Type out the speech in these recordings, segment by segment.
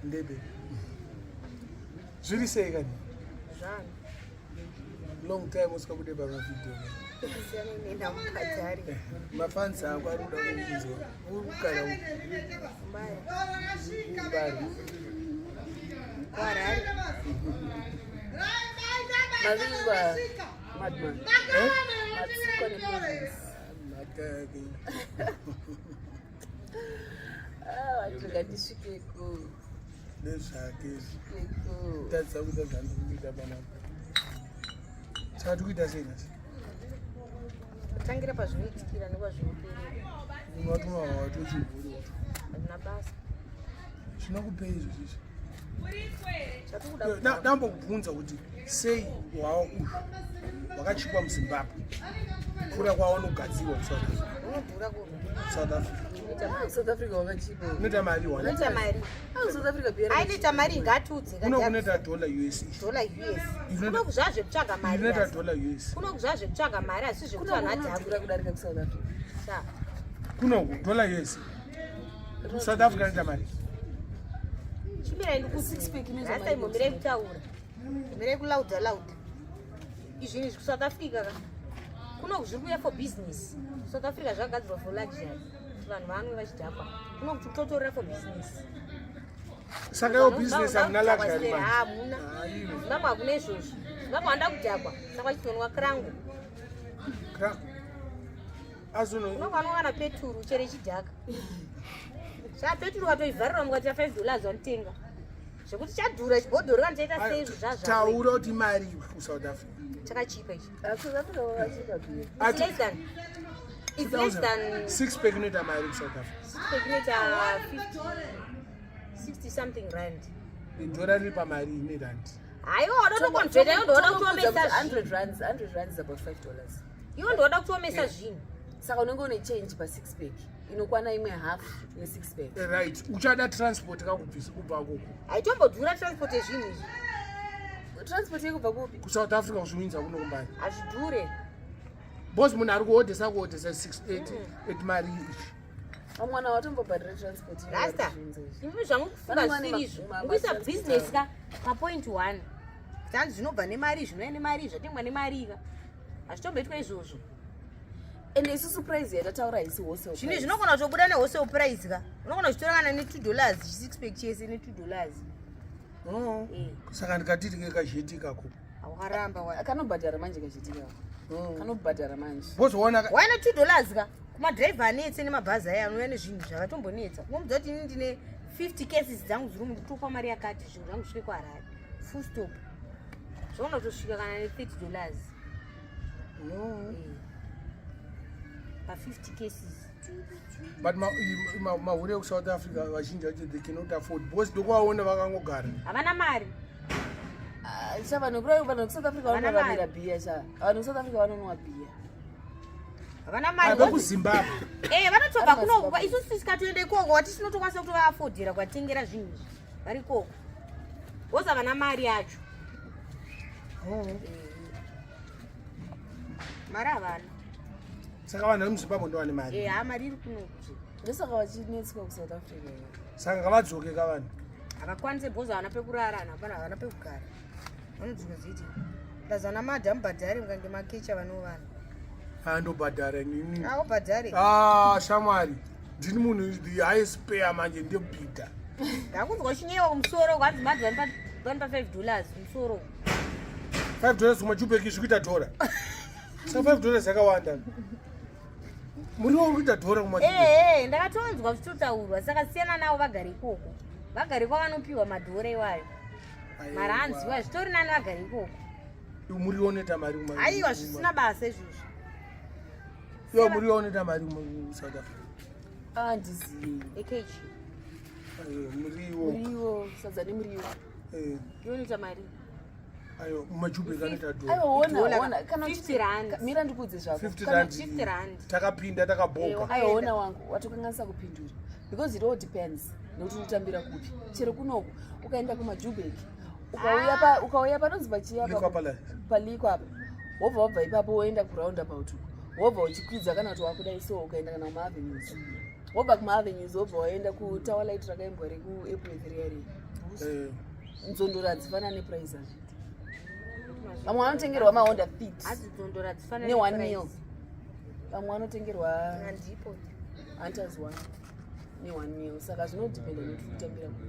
Ndebe. Zviri sei kani? Zvani. Long time usikabude pamavideo. Siyana nenda mubhadhari. Mafans ako ari kuda kukunzwa. Uri kugara upi? Mbare. Mbare. Kuharare. Mavingwa madman. Eh? Matsikwa neprovince. Mhata yake. Ah, watirega ndisvikeko. Nezvake izvi. Svikeko. Tadza kuita zvandiri kuita panapa. Saka tiri kuita sei nhasi? Tangira pazvinoitikira nekwazvinoperera. Munhu watuma watochihuri wacho. Hazvina basa. Zvinokupei izvozvo izvi? Chatikuda Ndambokubvunza kuti sei wawa uyu wakachikwa muZimbabwe kura kwawanogadzirwa kuSouth Africa. unodhura ku South Africa. unoita mari. South Africa wakachipa. Unoita mari wana. Unoita mari. Ah, South Africa biyera. Ainoita mari ngatiudze. Kuno kunoita dollar US. Dollar US. Inoita- Kuno kuzvazve zvekutsvaga mari. Inoita basi. dollar US. Kuno kuzvazve zvekutsvaga mari asi Kuno zvekuti vanhu adhakwe. kunodhura kudarika kuSouth Africa. Sha. Kuno dollar US. South Africa inoita mari. Chimirai ndikuti. Six pack inoita Rasta mari imbomirai kutaura. Mirai kulauda lauda. Izvi izvi kuSouth Africa ka. Kuno zviri kuuya for business. South Africa zvakagadzirwa for luxury. Kuti vanhu vanwe vachidhakwa. Kuno kuti kutotorera for business. Saka iyo business hamuna luxury manje. Hamuna. Aiwe. Zimbabwe hakuna izvozvo. Zimbabwe vanoda kudhakwa. Saka vachitonwa krangu. Azono Unokwanwa kana peturu chere chidhaka. Sha peturu watoivharira mukati ya 5 dollars wanotenga. Zvekuti chadhura chibhodhoro kana chaita sei izvo zvazvo. Taura kuti mari kuSouth Africa. Chakachipa ichi. Ah, South Africa wakachipa biyera. It's less than It's less than six pack inoita mari kuSouth Africa. six pack inoita 50 60 something rand. Dhora riri pamari ine rand. Haiwa wada kutokonveta iwe ndoda kutomesa zvinhu. 100 rands, 100 rands is about 5 dollars. Iwe ndoda kutomesa zvinhu. Saka unenge une change pa six pack inokwana imwe half ne six pack. Right. Uchada transport kakubvisa kubva koko. Haitombodhura transport yezvinhu izvi. Transport yekubva kupi? KuSouth Africa kuzviunza kuno kumbari. Hazvidhure. Boss munhu ari kuodhesa kuodhesa 6 8 mari ichi. Vamwana watombobhadhara transport. iyo Rasta. vari kuzviunza izvi. Imi zvamukufunga Vana zvisiri izvo. ma- Mukuisa business ka pa point 1. Tanzi zvinobva nemari zvinouya nemari zvatengwa nemari ka. Hazvitomboitwa izvozvo. Ende isusu price yatataura haisi wholesale. Zvinhu price. zvinogona kutobuda newholesale price ka. Unogona kuchitora kana ne 2 dollars, six pack chese ne 2 dollars. Oh. Eh. Saka ndikati tike kazheti kako. Wakaramba wa. Kanobhadhara manje kachitika. Kanobhadhara manje. Boss waona Why not 2 dollars ka? Kumadhiraivha anetse nemabhazi aya anouya nezvinhu zvakatombonetsa. Unomudza kuti ini ndine 50 cases dzangu dziri munditopa mari yakati zvinhu zvangu zvisvike kuHarare. Full stop. Zvaona kutosvika kana ne 30 dollars. No. Pa 50 cases. But mahure ekuSouth Africa vazhinji vacho they cannot afford because ndokuvaona vakangogara. Havana mari. Ah, Sha vanhu kudai vanhu vekuSouth Africa Vana vanoraramira mari. bhiya sha. Vanhu vekuSouth Africa vanonwa bhiya. Havana mari. Vekuzimbabwe. Eh, vanotobva Vari kuno maZimbabwe. isusu tisikatoenda ikoko wati tinotokwanisa kutovaafodhera kuvatengera zvinhu izvi. Vari ikoko. Woza vana mari yacho. Oh. Mari havana. Saka vanhu vemuZimbabwe ndovane mari. Eh, ha mari iri kuno. Ndosaka vachinetswa kuSouth Africa. Saka ngavadzoke ka vanhu. Havakwanise bhozi havana pekurara, hapana havana pekugara. Vanodzoka dziiti. Ndazana madhamu bhadhari mukange makecha vanovana. Andobhadhara inini. Aubhadhari. Ah, shamwari. Ndini munhu the highest payer manje ndobhidha. Ndakunzwa chinyewa kumusoro kwanzi madhi vanopa 5 dollars kumusoro. 5 dollars kumajubheki zviri kuita dhora. Saka 5 dollars yakawanda. Muriwo uri kuita dhora kumajubheki. Ee, ndakatonzwa zvichitotaurwa saka siyana navo vagare ikoko. Vagare kwavanopiwa madhora iwayo. Maranzi iwayo zvitori nani vagare ikoko. Muriwo unoita mari kuma. Aiwa zvisina basa izvozvo. Iwe muriwo unoita mari kuma South Africa. Ah, ndizivi. Ekechi. Ayo muriwo. Muriwo, sadza nemuriwo. Eh, Iwe unoita mari. ayo mumajubheki anoita dhora. Aiwa ona Dollar. ona kana 50 rand. mira ndikuudze zvako. 50 Kana rand. 50 rand. Takapinda takabhoka. Ewa. Aiwa ona wangu watokanganisa kupindura because it all depends nekuti unotambira kupi. Chero kunoku ukaenda kumajubheki ukauya pa ukauya panonzi pachiya Liquor Palace. paliko apa wobva wabva ipapo woenda kuroundabout uko wobva uchikwidza kana kuti wakudai so ukaenda kana kumaavenues wobva kumaavenues wobva waenda kutower light rakaimbwa rekuepworth riya riya. Eh. Nzondora hadzifanani neprice hazviiti. Vamwe vanotengerwa maHonda Fit Hadzi nzondora hadzifanani ne one neprice. mil. Vamwe vanotengerwa Handipo. Hunters one ne one mil. Saka zvinodependa nekuti kutambira kupi.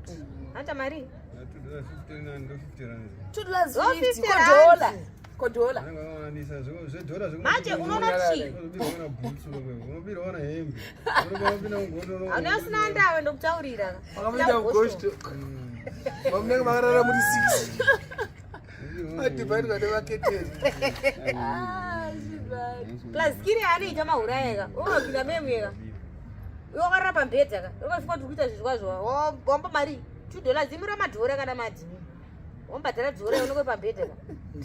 Alright. Hata mari. $2.50 Oh, 50 kodhola. rands. Kodhola. Manje unoona chii? unobirwa na hembe Hauna usina ndawe ndokutaurira. Vakamuita kugosto. Vamunenge makarara muri 6. Adhibhairwa nevaketeni. Ah, shibad. Plus kiri anoita mahura ega. Unopinda memu ega. Iwe wakarara pambedha ka. Ukasvika kuti kuita zvinhu kwazvo. Womba mari. $2 imira madhora kana madini. Wombhadhara dhora unenge pambedha ka.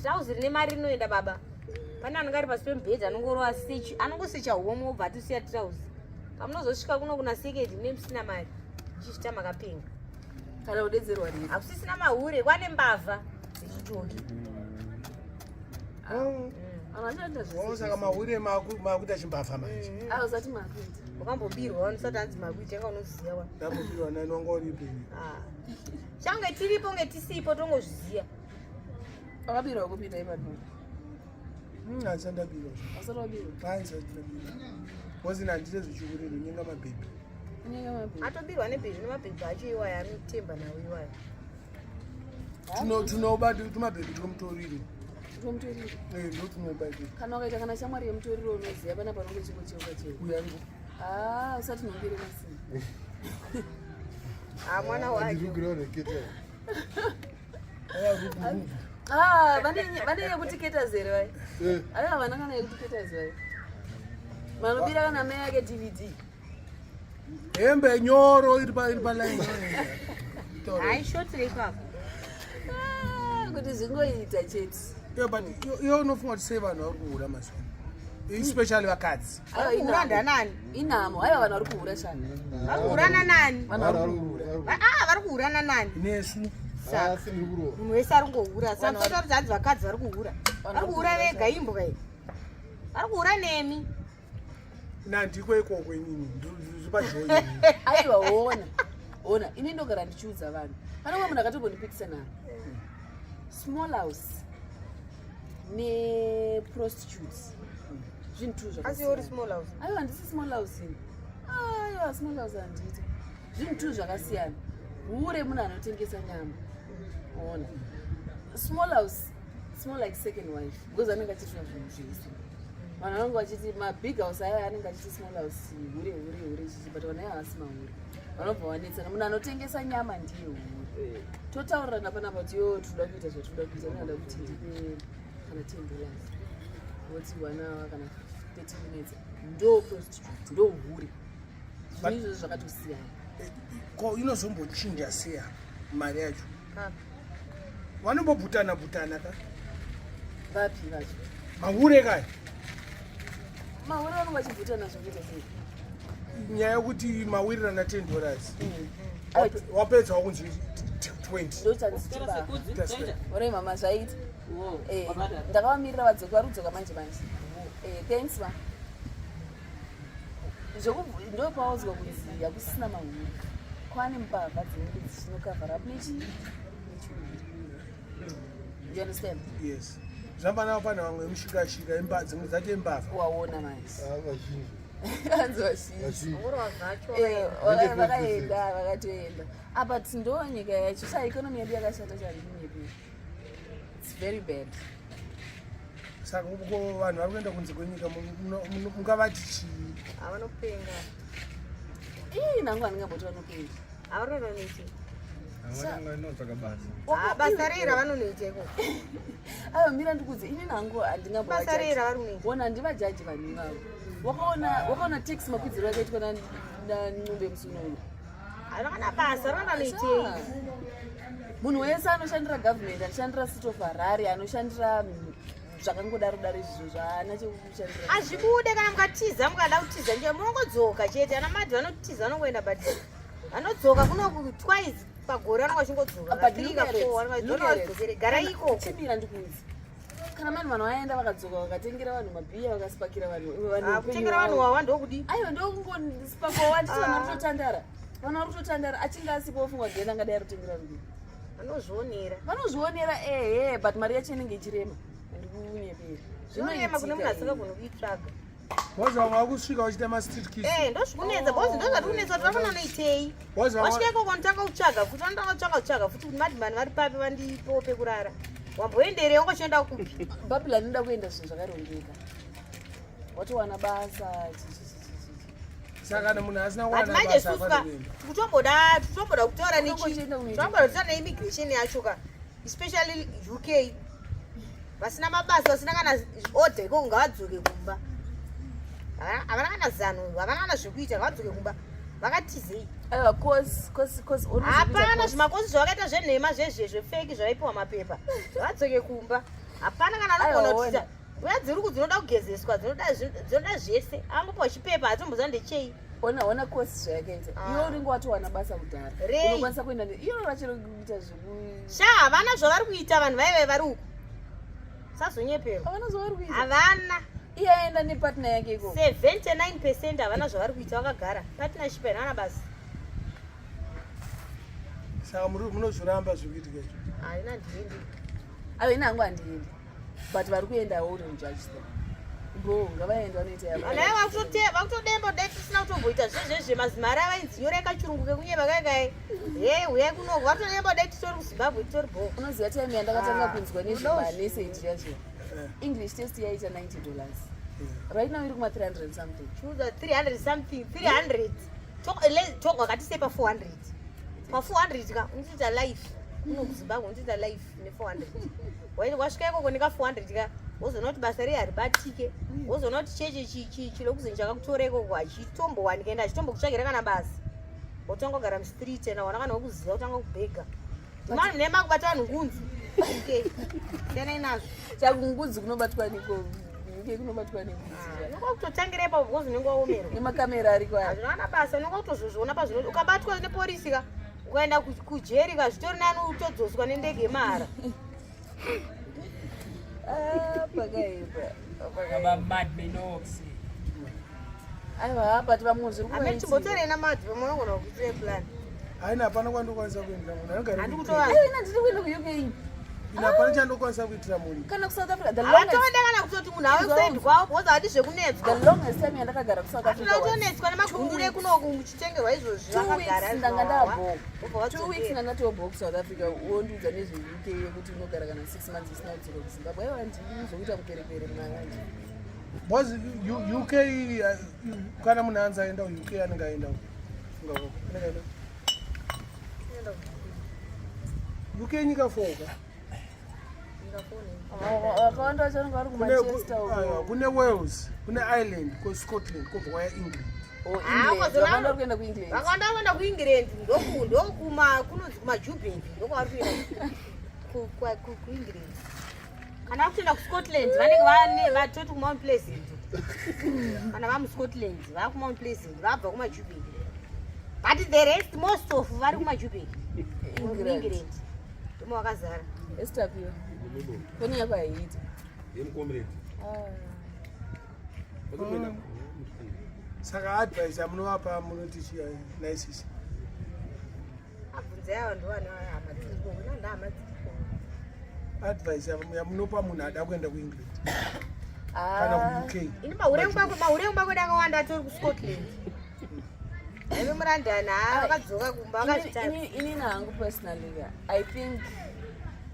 Trouser rine mari rinoenda baba. Pane anenge ari pasi pemubhedha anongorova sechi, anongosecha homwe obva atosiya trouser. Pamunozosvika kuno kuna sekedi mune musina mari. Muchizvita makapenga. Kana kudedzerwa riri. Hakusisina mahure, kwane mbavha dzechitoki. Vanhu vanoita zvese. Saka mahure makuita chimbavha manje. Ah, usati makuita. Wakambobirwa usati hanzi makuita inga unoziva wa. Ndambobirwa nani wanga uripi? Ah. Change tiripo nge tisipo tongozviziya. Wakabirwa kupinda ipapo. Handisati ndabirwa. Usati wabirwa. Handisati ndabirwa. Because ini handite zvechihure ndonyenga mabhebhi. Unenge mabhebhi. Atobirwa nebhebhi nemabhebhi acho iwaya anotemba nawo iwaya. Tunoba tumabhebhi twemutoriro. Twemutoriro. Eh, ndo tunoba ito. Kana ukaita kana shamwari yemutoriro unoziva pana panonge chingocheuka cheuka. Uyu ariko. Ah, usati nhongere masini. Ah, mwana wacho. Aya rubu. Ah, vane yekutiketa zere vai. Aiwa havana kana yekutiketa zere. Vanobira kana mai yake DVD. Hembe nyoro iri pa iri pa line. Hayi short ipapo. Ah, kuti zvingoita chete. Iyo but iyo unofunga kuti sei vanhu vari kuhura mazuva ano? Especially vakadzi. Aiwa, Vari kuhura inhamo. ndanani? Inhamo. Aiwa vanhu vari kuhura shani. Vari kuhurana nani? Vanhu vari kuhura. Ah, vari kuhurana nani? Nesu. Saka munhu wese ari kungohura. Saka kuti hanzi vakadzi vari kuhura. Vari kuhura vega imbwa iyi. Vari kuhura nemi. Nandiko ikoko inini. Ndiri pajoyi. Aiwa ona. Ona, ini ndogara ndichiudza vanhu. Pane umwe munhu akatombondipikisa naro. Small house neprostitutes. Zvinhu tu Asi uri zvakasiyana. small house. Aiwa handisi small house ini. Aiwa small house handiiti. Zvinhu tu zvakasiyana. Hure munhu anotengesa nyama. Ona. Small house, it's more like second wife because anenge achiitwa zvinhu zvese. Vanhu vanenge vachiti mabig house aya anenge achiti small house hure hure hure chichi but vanhu aya havasi mahure. Vanobva vanetsana. Munhu anotengesa nyama ndiye hure. Totaurirana panapa kuti yo tinoda kuita zvatinoda kuita ndinoda kuti ndipe kana $10 voti one hour kana 30 minutes ndo prostitute ndo hure. Zvinhu izvozvo zvakatosiyana. Ko inozombochinja seya mari yacho. Papi. Vanombobhutana bhutana ka. Vapi vacho? Mahure kaya. Mahure vanenge vachibhutana zvokuita sei? Nyaya yekuti mawirirana $10. Wapedza wakunzi 20. Ndochandichiba. That's Ore mama zvaita. Eh, ndakavamirira vadzoka vari kudzoka manje manje. Eh, thanks ma. Ndopaudzwa kunzi hakusisina mahure. Kwane mbavha dzinenge dzichinokavhara up nechi nechihure. You understand? Yes. Zvambanavo pane vamwe mushikashika imba dzimwe dzacho imbavha. Waona manje. Hanzi vazhinji. Ongorova zvacho. Eh, vakaenda vakatoenda. Apa ndo nyika yacho sa economy yedu yakashata chandinyepi. It's very bad. Saka ko vanhu vari kuenda kunze kwenyika mungavati chii? Havanopenga. Ii nangu handingamboti vanopenga. Havanonoiti. Inotsvaka basa. Ah, basa rei ravanonoita ikoko? Aiwa mira ndikudze ini nangu Basa rei ravari kunoita? Ona handivajaji vanhu ivavo. Wakaona tax makwidziro akaitwa naNcube musi unoyu. Havana basa ravanoitei. Munhu wese anoshandira government, anoshandira City of Harare, anoshandira zvakangodaro daro izvozvo zvaana chekushandira. Hazvibude kana mukatiza mukada kutiza nje munongodzoka chete. Ana madhi vanotiza vanongoenda but vanodzoka kuno twice pagore vanonga vachingodzoka. But Three look ka at it, four look at it. vanonga gara ikoko. Chimira ndikuudze. Kana mani vanhu vaenda vakadzoka vakatengera vanhu mabhiya vakasipakira vanhu vanhu Ah, upenyu kutengera vanhu hwavo. wawa ndokudii? Aiwa ndokungosipakwa wanditi vanhu vari kutotandara. Vanhu vari kutotandara achinge asipo ofunga genda angadai arikutengera rudo. Vanozvionera. Vanozvionera ehe but mari yacho inenge ichirema. Ndikunyepera. Zvinorema kune munhu asingagoni kuitsvaga. Wazi vamwe vakusvika vachiita mastreet kids. Eh, ndozvikunetsa because ndozvati kunetsa kuti vafana unoitei. Wazi vamwe Wasvika ikoko unotanga kutsvaga futi vanotanga kutsvaga kutsvaga futi kuti madman vari papi vandipewo pekurara. Wamboenderei wanga uchienda kupi? Babylon inoda kuenda zvinhu zvakarongeka. Watowana basa chichichichichi. saka kana munhu asina But kuwana manje basa isusu ka hapana kuenda. tikutomboda tikutomboda kutaura nechi Unongochienda kunoita. tikutomboda kutaura neimmigration yacho ka especially UK vasina mabasa vasina kana order ikoko ngavadzoke kumba. Havana kana zano havana kana zvekuita ngavadzoke kumba vakatizei. Aiwa course course course Hapana zvimakosi zvavakaita zvenhema zvezve zvefeki zvavaipiwa mapepa vadzoke kumba. Hapana kana anogona Aiwa, kutiza. Uya dziri ku dzinoda kugezeswa dzinoda dzinoda zvese angopiwa chipepa hatomboziva ndechei. Ona ona course zvayakaita. Ah. Iwe unenge watowana basa kudhara. Rei. Unokwanisa kuenda ne iro racho rekuita zveku Sha havana zvavari kuita vanhu vaive vari uku. Sazonyeperwa. Havana zvavari kuita. Havana. Iye aenda nepartner yake ikoko. 79% havana zvavari kuita vakagara. Partnership haina basa. Saka munozviramba zviri kuitika izvo. Haina ndiendi. Aiwa ini hangu handiendi. But vari kuenda I wouldn't judge them. Bro, ngavaende vanoita yavo. Vanhu vaiva vakutodemba dai tisina kutomboita zvezvezve mazimari avainzi nyorai kachirungu kekunyeba kai kai. Hey, huyai kunoko vakutodemba dai titori kuZimbabwe titori bho. Unoziva time yandakatanga Ah, kunzwa nezvemanese zviya zviya. English test yaita $90. Right now iri kuma 300 something. Chiudza 300 something 300. Toka wakati pa 400. Pa 400 ka unotoita life. Kuno kuZimbabwe unotoita life ne 400. Waiti wasvika ikoko neka 400 ka wozoona kuti basa rei haribatike. Wozoona kuti cheche chilokuzenji chakakutora ikoko hachitombowanika ende hachitombokutsvagira kana basa. Wotanga kugara mustreet ena wana kana wekuziva kutanga kubhega. Mani nema kubata vanhu ngunzi. Okay. Siyanai nazvo. Saka ngunzi kunobatwa niko UK kunobatwa nengunzi. Unonga kutotangira ipapo because unenge waomerwa. Nemakamera ariko aya. Hazvina kana basa unonga kutozozviona pazvino ukabatwa neporisi ka ukaenda kujeri ka zvitori nani utodzoswa nendege yemahara. Ah, pakaipa. Baba Mad Minox. Aiwa, but vamwe zviri Amene kuvaitira. chimbotorei namadhi vamwe vanogona kukuitira plan. Haina hapana kwandokwanisa kuendera munhu anogara Handi kuUK. kutova. Aiwa, ini handidi kuenda kuUK. Ina hapana chandokwanisa kuitira munhu. Kana kuSouth Africa. The longest, Havatoda kana kutoti munhu ave kusaidi kwavo because havadi zvekunetswa. the longest time yandakagara kuSouth Hatuna Africa was kutonetswa nemagunduru ekunoku muchitengerwa izvozvi two weeks vakagara ndanga ndabho. Wobva 2 weeks wadzokera. ndanga ndatobo kuSouth Africa wondiudza nezveUK yekuti unogara kana 6 months usina kudzoka kuZimbabwe. Aiwa, ndini zvokuita muperekwere mwana wanje. Because UK kana munhu anzi aenda kuUK anenge aenda funga kwako. Anenge aenda. UK nyika four ka. Vakawanda vacho vanenge vari kuManchester Aiwa, uko. kune Wales, kune Ireland, kune Scotland, kobva kwaya England. Oh, Ah, England. ukazoona- Vakawanda vari kuenda kuEngland. Vakawanda vari kuenda kuEngland ndokuma kunonzi kumaJubek ndokwavari kuenda kuEngland. Kana vakutoenda kuScotland vanenge vane vatoti kuMount Pleasant. Kana vamuScotland vakuMount Pleasant vabva kumaJubek. But the rest most of vari kumaJubek. England. England. Ndimo vakazara. Esther Piwa. Foni yako haiiti. Yemukomireti. Ah. Saka advice yamunovapa munoti chii naisisi. Abvunze ava ndovana hama dziriko, nanda hama dziriko. Advice yamunopa munhu ada kuenda kuEngland kana Ah. kuUK. Ini mahure emumba kwedu akawanda atori kuScotland. Aive muLondon haa vakadzoka kumba vakazvitadza. Inini hangu personally ka, I think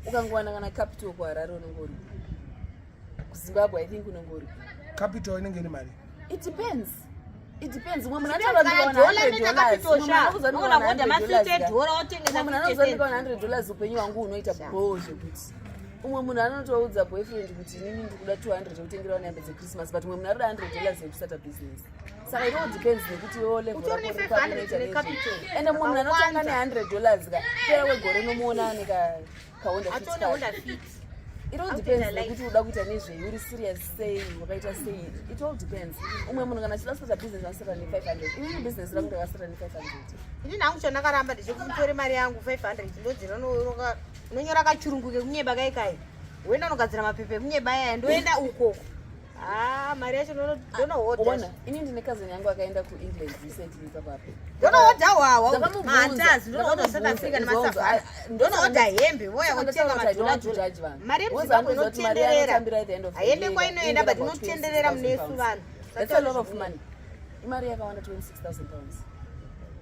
ukangowana kana capital kuHarare unenge uri kuZimbabwe, I think unenge uri. Capital inenge ine mari. It depends. It depends. Mumwe munhu Depends, anotaura kana ndikawana dhola $100 inoita capital mumwe munhu sha. anokuudza Unogona ndikawana kuodha $100 masuti ka. edhora wotengesa Mumwe munhu 50 anokuudza cents. ndikawana $100 upenyu hwangu unoita bho zvekuti. Umwe munhu anotoudza boyfriend kuti inini ndikuda 200 yekutengera vana hembe dzechristmas but mumwe munhu arikuda $100 yekustarta business. Saka it all depends nekuti iwewo level Utori rako ne riri papi 500 unoita ne nezvei. capital. Ende mumwe munhu anotanga Akawanda. ne$100 ka pera kwegore unomuona ane kaHonda Fit Atone kake. Honda Fit. It all Akutoita depends life. nekuti uda kuita nezvei, uri serious sei, wakaita sei. It all depends. Umwe munhu kana achida kustarta business anostarta ne500. Inini business rangu ndakastarta ne500. Ini hangu chandakaramba ndechekuti nditore mari yangu 500 ndodzira unonyora kachirungu kekunyeba kai kai. Woenda unogadzira mapepa ekunyeba aya ndoenda ukoko. Ah, mari yacho ndonohodha. Ona, ini ndine cousin yangu akaenda kuEngland recently ipapapo. Ndonohodha hwawa. Mandazi ndonohodha South Africa nemasafari. Ndonohodha hembe voya votenga madhola dhola. Mari yemuZimbabwe inotenderera. Haiende kwainoenda but inotenderera munesu vanhu. That's a lot of money. Imari yakawanda 26,000 pounds.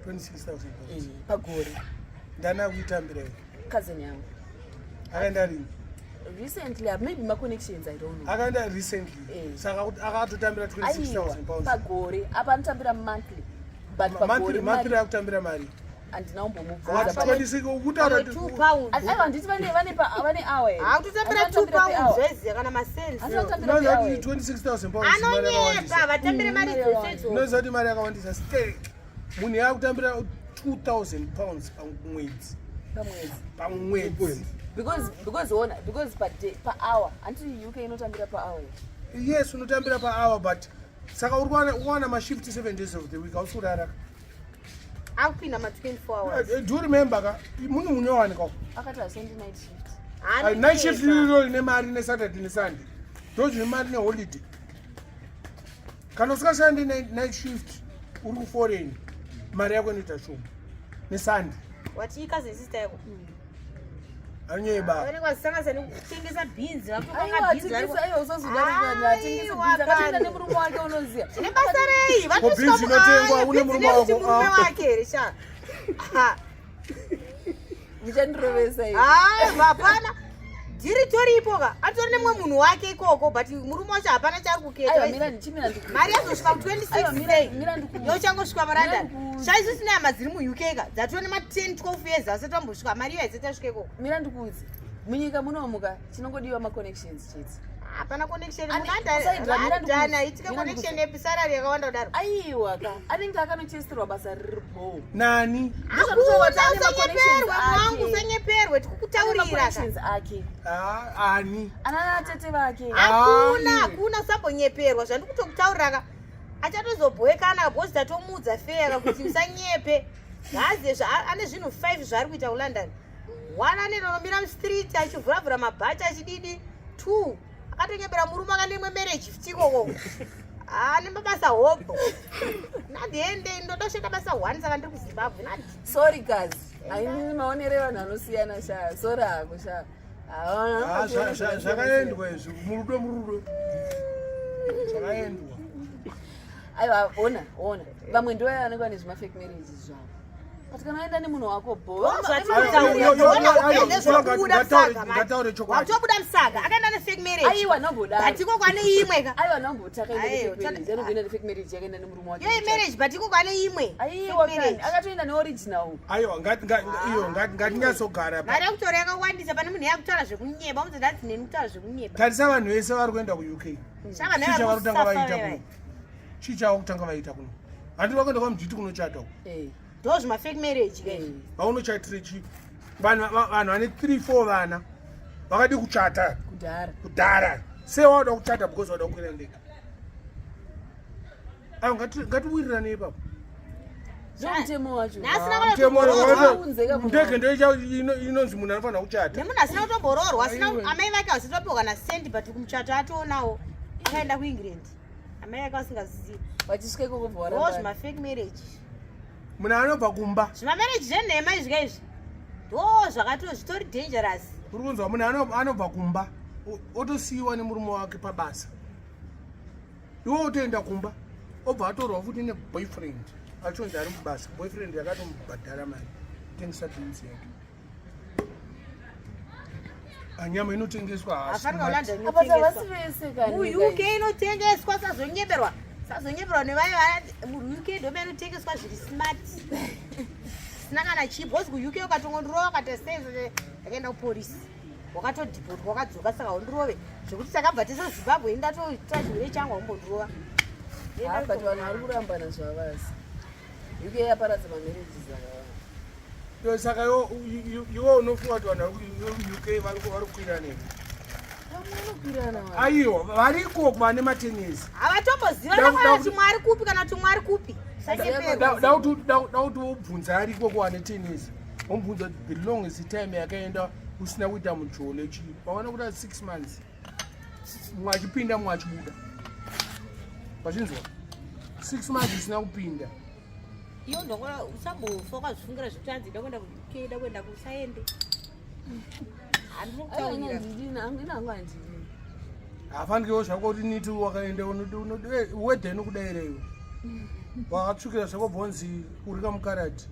26,000 pounds. Eh, pagore. Ndana kuitambira iwe. Cousin yangu. Akaenda rini? Recently, uh, maybe my connections, I don't know. Akaenda recently. Eh. Saka kuti akatotambira 26,000 pounds. Pagore, apa anotambira monthly. But pagore monthly akutambira mari. Handina kumbomubvunza. Kutaura Aiwa handiti vane vane vane hour here. Hakutotambira 2 pounds zveziya kana masense. 26,000 pounds. Anonyepa vatambire mari dzose idzodzo. Unoziva kuti mari yakawandisa sterek. Munhu yakutambira 2000 pounds pamwedzi. Pamwedzi. Pamwedzi. Because because ona because per day per hour. Anti UK inotambira per hour. Yes, unotambira per hour but saka uri kuwana kuwana mashift 7 days of the week hausi kurara. Akupinda ma 24 hours. Eh, do you remember ka munhu munyowanika. Akati hasendi night shift. Ah, night shift iro rine mari nesaturday nesunday. Ndozvine mari neholiday. Kana usingashandi night shift uri kuforeign mari yako inoita shoma nesunday. Wati cousin sister yako. Anyeba. Vanenge vachisanganisa nekutengesa bhinzi Aiwa, tengesa, aiwa, usazodarika, atengese bhinzi, akatoenda nemurume wake unoziya. Zvine basa rei? Ko bhinzi inotengwa, une murume wako, murume ah. wake here sha. Ha. Muchandirovesa ini. Hayi, hapana. Dhiri toripo ka. Atori nemumwe munhu wake ikoko but murume wacho hapana chaari kuketa. Aiwa, mira ndichimira ndikuudze. Mari yazosvika ku 26 Aiwa, mira- sei. mira ndikuudze. Yochangosvika maranda. Mira ndikuudze. Chaisu sine hama dziri muUK ka. Dzatova nema 10 12 years asati vambosvika. Mari iyo haisati yasvika ikoko. Mira ndikuudze. Munyika munomuka chinongodiwa maconnections chete. Hapana connection. Ane- Munhu anda- usaidra, mira ndikuudze. andana haitika Mira connection ndikuudze. yepi salary yakawanda kudaro. Aiwa ka, anenge akanochesterwa basa riri bho. Nani? Hakuna, usanyeperwe mwangu, usanyeperwe tikukutaurira ka. Connections ake. Ah, ani? Anana tete vake. Hakuna, Ah, hakuna usambonyeperwa zvandikutokutaurira ka. Achatozobhoekana because tatomuudza feya ka kuti usanyepe. Ngaazive zva ane zvinhu 5 zvaari kuita kuLondon. One anoenda kunomira mustreet achivhuravhura mabhachi achididi. 2 akatonyebera murume akane imwe marriage futi ikoko. Ane mabasa hobho. Nadiende ndoda kushanda basa 1 saka ndiri kuZimbabwe. Nadi. Sorry guys. Haini maonero evanhu anosiyana sha. Sorry hako sha. Ah, zvakaendwa izvi murudo murudo. Zvakaendwa. Aiwa ona ona. Vamwe ndivo vanenge vane zvima fake marriages zvavo. But kana waenda nemunhu wako bho. Ngataure chokwadi. Watobuda musaga akaenda nefake marriage. Aiwa nombodaro. But iko kwane imwe ka. Aiwa nombotaka Aiwa, ine fake marriage. Anogoenda nefake marriage yakaenda nemurume wake. Yo marriage but iko kwane imwe. Aiwa Fake kani marriage. akatoenda neoriginal. Aiwa ngati iyo ngatinyatsogara. Mari yekutora yakawandisa pane munhu yakutaura zvekunyeba unzi ndadzi neni kutaura zvekunyeba. Tarisa vanhu vese vari kuenda kuUK. Shava Chii chavari kutanga vaita nevari kuno? Chii chava kutanga vaita kuno? Handi vakuenda kwamudzviti kunochata uko. Eh. Ndo zvima fake marriage ke. Eh. Vaunochatire chii? Vanhu vanhu vane 3 4 vana vakadi kuchata Kudhara. kudhara. Sei wauda kuchata because wauda kukwira ndege. Aiwa ngatiwirirane ipapo. Ndomutemo wacho. Nhasi na Mutemo kuroorwa. Unzeka munhu. Ndege ndoicha inonzi munhu anofanira kuchata. Nemunhu asina kutomboroorwa asina amai vake vasati vapiwa kana sendi but kumuchato atoonawo akaenda kuEngland. Amai vake vasingazivi. Vachisvika ikoko bva Ndo waramba. zvima fake marriage. Munhu anobva kumba. Zvima marriage zvenhema izvi ka izvi. Ndo zvakato zvitori dangerous. Uri kunzwa munhu anobva kumba otosiyiwa nemurume wake pabasa. Iwe otoenda kumba obva atorwa futi neboyfriend achonzi ari mubasa. Boyfriend yakatomubhadhara mari tengesa beans yake. Anyama inotengeswa haasi Hapana mati. kuLondon Apa inotengeswa. havasi vese kani. MuUK inotengeswa sazonyeberwa. Sazonyeberwa nevaye muUK ndome inotengeswa zviri smart. Sina kana chip because kuUK ukatongondirova ukati sei ndakaenda kupolisi. Wakatodhipotwa wakadzoka saka undirove zvekuti takabva tese Zimbabwe ini ndatoita chirwere changu haumbondirova. Ah, but vanhu vari kurambana zvavasi. UK yaparadza mamarriages akawanda. Yo, saka iwe unofunga kuti vanhu vari kuUK vari kukwira newe? Vamwe vanokwirana vanhu. Aiwa, variko vane matenesi. Havatomboziva kana kuti mwari kupi kana kuti mwari kupi. Sanyeperwa. Da kuti wobvunza ariko kuwane tenesi. Womubvunza kuti the longest time yakaenda usina kuita mujolo chii. Waona kuti 6 months. Mumwe achipinda mumwe achibuda. Wazvinzwa? 6 months isina kupinda. Iyo ndokora usambofa wakazvifungira zvekuti hanzi ida kuenda kuUK ida kuenda kusaende. Handinokutaurira. Handina hangu handidi. Hafanikiwo zvako kuti niti wakaenda wedha inokudaireyo. Wakatsvukira zvako bvonzi uri kamukarati.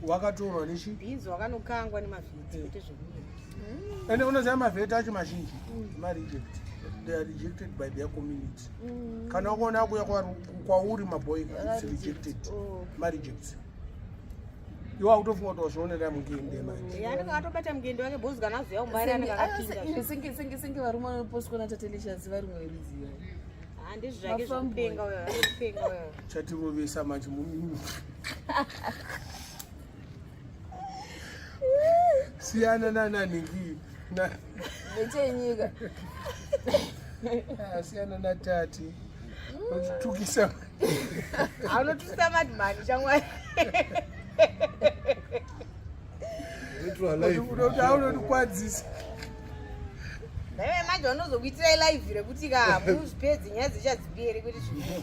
Wakatorwa nechi? Bhinzi wakanokangwa nemavheti kwete zvekunyika. Ende unoziva mavheti acho mazhinji mareject. They are rejected by their community. Kana ukaona akuya kwauri maboy it's rejected. Oh. Marejects. Iwe wakutofunga kuti wazvionera mungende manje. Anenge akatobata mugende wake bhozi kana azoya kumba ari anenge akapinda. Singe singe singe varume vanopostwa naTatelicious vari mwerudziva. Handizvo zvake zvekupenga uyo, anopenga uyo. Chatirovesa manje mu. Siyana nananhingi. Na Nechenyika. Ah, siyana natati. Uchitukisa. Anotusa madhimani shamwari. Retro alive. Unotikwadzisa. Ndaive manje vanozokuitirai live rekuti ka muzvipedzi nyaya dzichadzipere kwete zvinhu.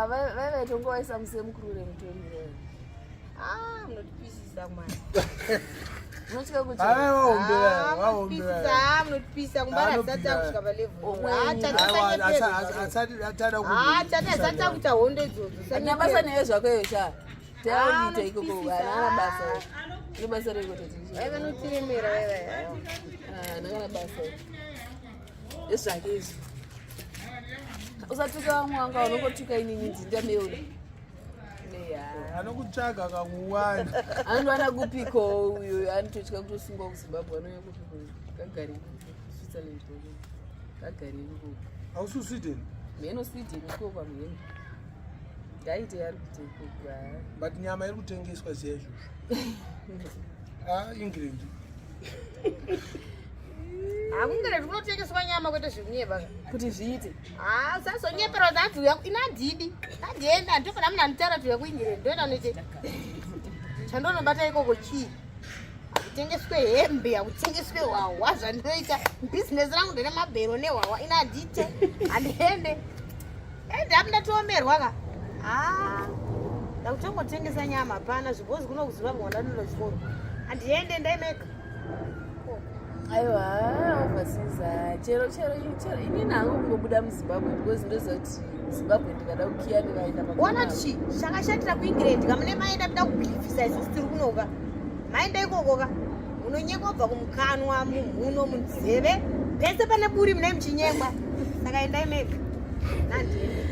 Vai vaitongovaisa musemukuru remutoriro. Ah, munotipisisa mwana. Unotya kuti Hai waombera, Ah, waombera. munotipisa, ah, munotipisa kumbara Anopira. asati akusvika palevel. Omwe. Ah, tati Aiwa, asanyepera. asati atada Ah, tati asati akuita hondo idzodzo. Handina basa newe zvako iyo sha. Ah, Taonita ikoko unotipisa. haana basa. Ine basa reiko Tatelicious. Vai vanotiremera vai vai. Haana kana basa. Ezvake izvi. Usatuka vamwe vanga vanongotuka inini ndindameula. Neya. Anokutsvaga akakuwana. Anowana kupiko uyo anototya kutosungwa kuZimbabwe anouya kupiko kagare Switzerland ikoko. Kagare ikoko. Hausi Sweden, Mheno Sweden ikoko kwamheno. Ngaite yaari kuita ikoko. ah. but nyama iri kutengeswa ziya izvozvo. Ah, England. Hakungere kunotengeswa nyama kwete zvekunyeba. Kuti zviite. Ah, usazonyepera kuti hanzi uya ini handidi. Handienda, handifana munhu anditaura kuti uya kuIngland ndoenda noite. Chandonobata ikoko chii? Hakutengeswe hembe, hakutengeswe hwahwa zvandinoita. Bhizinesi rangu ndere mabhero nehwahwa, ini handiite. Handiende. Ende apo ndatoomerwa ka. Ah, ndakutongotengesa nyama hapana zvibhozi kuno kuZimbabwe kwandanoenda kuchikoro. Handiende ndaimeka. Aiwa, overseas ah, chero chero chero inini hangu kungobuda muZimbabwe because ndoziva kuti Zimbabwe ndikada kukiya ndikaenda Ona chi chakashatira kuEngland kamune maenda kuda kubhilivhisa isusu tiri kunoka maenda ikokoka munonyengwa kubva kumukanwa mumhuno munzeve pese pane buri munai muchinyengwa saka endai mega nandiende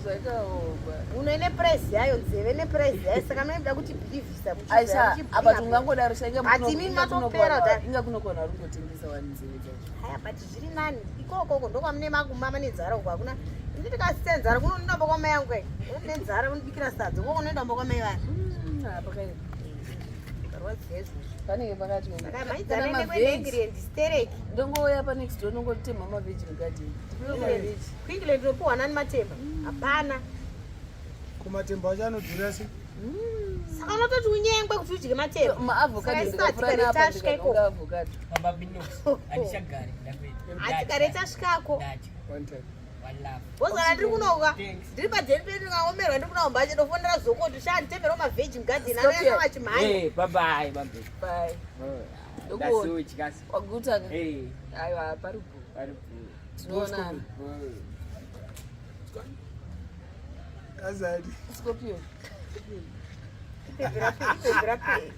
Zvakaoma. muno ine price yayo nzeve neprice yayo saka munai muda kuti bhilivhisa Aisha, apa tungangodaro sha Ati imimi matopera kudai. inga kunokona uri kungotengesa wani nzeve dzacho. Haya, but zviri nani ikokoko ndokwamune makumama nenzara uko hakuna ini ndikasita nzara kuno ndindomba kwamai yangu kai une nzara unobikira sadza ukoko unoendomba kwamai vanhu Apa kai rwadziwa izvozvo panenge pakati saka maidzana ende kuenda England stereki ndongouya pa next door ndongotema mavheji mugadheni. Ndipiwe mavheji. kuEngland unopiwa nani matemba hapana Kumatemba acho anodhura sei? saka unototi unyengwe kuti udye matemba Maavocado Saka ndikapfura isati napa kare tasvika ndikadonga ikoko. avocado. Baba Binox. Handichagari ndakuenda. hatikare tasvikako Ndatya. One time. One love. wozana ndiri kunoka Thanks. ndiri padheni pedu ndikaomerwa ndiri kuna mbache ndofonera zokoti sha nditemerwa mavheji mugadheni Stop anoyanga here. vachimhanya Hey, bye bye, bambe. Bye. Ndokuona. Ndasutya. Waguta ka? Hey, Aiwa, pari bho. pari Tinoonana. bho. Azadi. Scorpio. Ibhebhera pe- ibhebhera pe-